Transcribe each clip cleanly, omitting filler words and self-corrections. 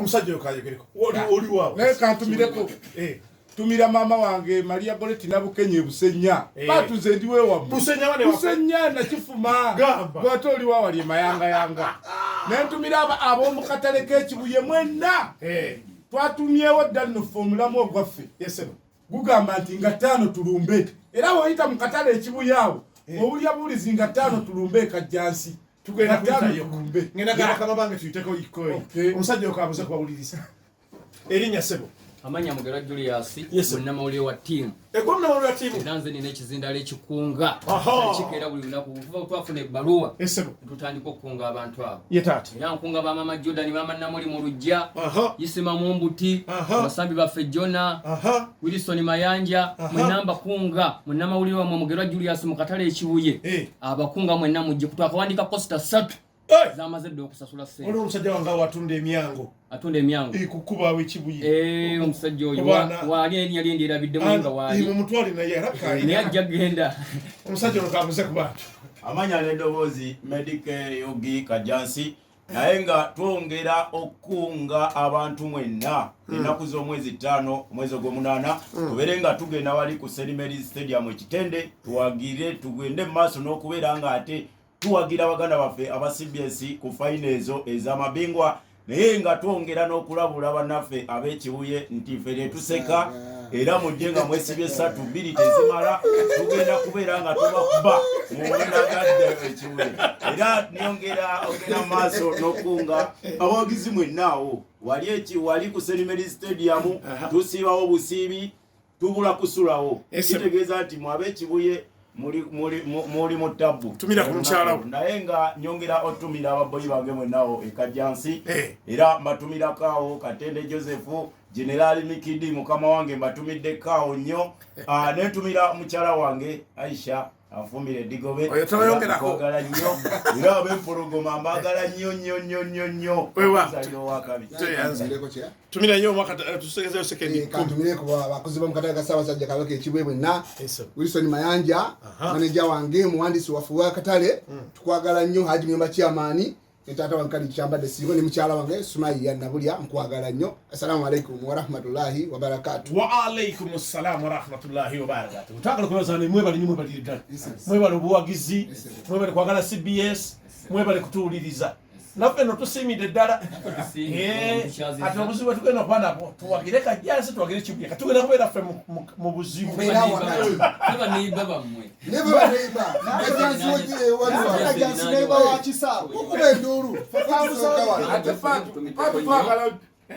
Omusajja oyo kayogereko. Oli waawo. Naye kantumireko. Eh. Tumira maama wange Maria Goretti Nabukenya e Busenya. Eh. Batuze ndi wewammwe. Busenya wane waffe. Busenya nakifuma. Gamba. Gwate oli wa wali emayangayanga. Ne ntumira ab'omu katale k'Ekibuye mwenna. Eh. Twatumyewo dda nno ffe omulamu ogwaffe. Yes, sir. Gugamba nti nga 5 tulumbe. Era bw'oyita mu katale Ekibuye awo, Eh. owulira buwulizi nga 5 tulumbe e Kajjansi. Tugenda Nga ttaano kuyitayo. tulumbe. Ngenda gamba bakama bange tuyiteko ikoyi. Okay. Omusajja oyo kabuze kubawuliriza. Erinnya ssebo. Amanya Mugerwa Julius, Yes, sir. munnamawulire wa ttiimu. Egwe munnamawulire wa ttiimu. Era nze nina ekizindaalo ekikunga. Aha. Kikeera buli lunaku. Okuva bwe twafuna ebbaluwa, Yes, sir. tutandika okukunga abantu abo. Ye taata. Era nkunga ba Mama Jordan, Mama Namuli mu luggya, Aha. Isima Mumbuti, Aha. abasambi baffe Jona, Aha. Wilson Mayanja, Aha. mwenna mbakunga, munnamawulire wammwe Mugerwa Julius mu katale Ekibuye. Eh. Abakunga mwenna mujje kutwakawandiika Costa 3. Hey! Zamaze dda okusasula ssente. Waliwo omusajja wange awo atunda emyango. Atunda emyango. Ekukubaawo Ekibuye. Omusajja oyo Obaana. waali erinnya lye ndyerabiddemu nga waali. Mumutwale naye alabika Naye alina. ajja kugenda. Omusajja ono kabuze ku bantu. Amanya n'eddoboozi Medical Yogi Kajjansi, naye nga twongera okukunga abantu mwenna ennaku z'omwezi 5 omwezi ogw'omunaana tubeere nga tugenda wali ku St Mary's Stadium e Kitende, tuwagire, tugende mu maaso n'okubeera nga ate tuwagira baganda baffe aba CBS ku fayina ezo ez'amabingwa, naye nga twongera n'okulabula bannaffe ab'Ekibuye nti ffe tetuseka era mujje nga mwesibye 3 2 tezimala, tugenda kubeera nga tubakuba munagadde Ekibuye. Era nyongera ogenda mu maaso n'okunga abawagizi mwenna awo wali eki wali ku St Mary's Stadium, tusiibawo busiibi, tubula kusulawo. Kitegeeza nti mwe ab'Ekibuye muli mu tabbu. Tumira ku mukyala wo. Naye nga nyongera otumira ababoyi bange mwennawo e Kajjansi. Eh. Era mbatumirako awo Katende Joseph, Generali Mikidi, mukama wange mbatumiddeko awo nnyo. Nentumira mukyala wange Aisha anfumira eddigobe. Oyo toyongerako. Nkwagala nnyo era ab'Empologoma mbaagala nnyo nnyo nnyo nnyo nnyo. Wewa. Muzaliro wakabi. Tweyanza. Ntumireko kya? Tumira nnyo omwaka tusegezeyo sekendi 10. Kantumireko abakozi b'omu katale ka Ssaabasajja Kabaka Ekibwe bwenna. Yes, sir. Wilson Mayanja, maneja wange, muwandiisi waffe w'akatale, tukwagala nnyo. Haji Muyomba chairman ne taata wange Kali Kyambadde Siriwo ne mukyala wange Sumaiya Nabulya, nkwagala nnyo. Assalamu alaikum warahmatullahi wabarakatu. Wa alaikum assalam wa rahmatullahi wa barakatuh. Twagala kubaza ne mwebale nnyo, mwebalire ddala. Mwebale obuwagizi, mwebale kwagala CBS, mwebale kutuwuliriza. Naffe nno tusiimidde ddala. Ate obuzibu bwe tugenda okuba nabwo, tuwagire Kajjansi, tuwagire Kibuye, katugenda kubeera ffe mu buzibu. Mubeera wakati. Baneiba bammwe. Neighbor ba neighbor. Kajjansi Kajjansi neighbor wa kisaawe. Kukuba enduulu. Ate Fatu twagala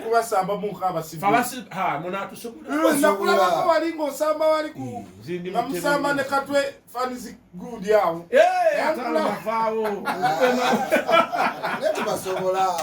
kubasamba mu abasibe. Fabasi ha munatusobola. Nakulabako wali ng'osamba wali ku Nze ndi nga musamba ne Katwe fanizi gundi awo. Atalo mavaawo. Naye tubasobola.